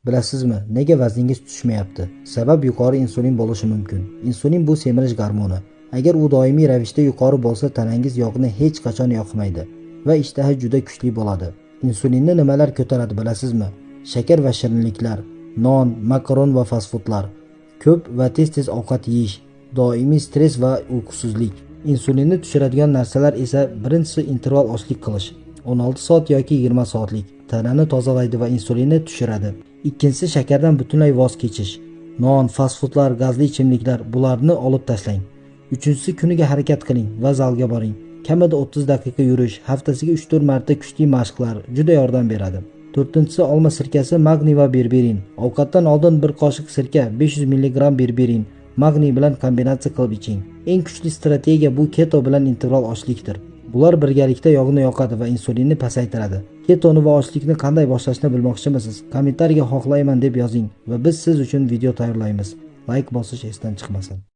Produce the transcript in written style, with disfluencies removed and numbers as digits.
Bilasizmi, nega vazningiz tushmayapti? Sabab yuqori insulin bo'lishi mumkin. Insulin bu semirish gormoni. Agar u doimiy ravishda yuqori bo'lsa, tanangiz yog'ni hech qachon yoqmaydi va ishtaha juda kuchli bo'ladi. Insulinni nimalar ko'taradi bilasizmi? Shakar va shirinliklar, non, makaron va fast-foodlar, ko'p va tez-tez ovqat yeyish, doimiy stress va uyqusizlik. Insulinni tushiradigan narsalar esa birinchisi interval ochlik qilish, 16 soat yoki 20 soatlik, tanani tozalaydi va insulinni tushiradi. Ikkinchisi shakardan butunlay voz kechish. Non, fast-foodlar, gazli ichimliklar, bularni olib tashlang. Uchinchisi kuniga harakat qiling va zalga boring. Kamida 30 daqiqa yurish, haftasiga 3-4 marta kuchli mashqlar juda yordam beradi. To'rtinchisi olma sirkasi, magniy va berberin. Ovqatdan oldin bir qoshiq sirka, 500 mg berberin, magniy bilan kombinatsiya qilib iching. Eng kuchli strategiya bu keto bilan interval ochlikdir. Bular birgalikda yog'ni yoqadi va insulinni pasaytiradi. Ketoni va ochlikni qanday boshlashni bilmoqchimisiz? Kommentariyaga xohlayman deb yozing va biz siz uchun video tayyorlaymiz. Like bosish esdan chiqmasin.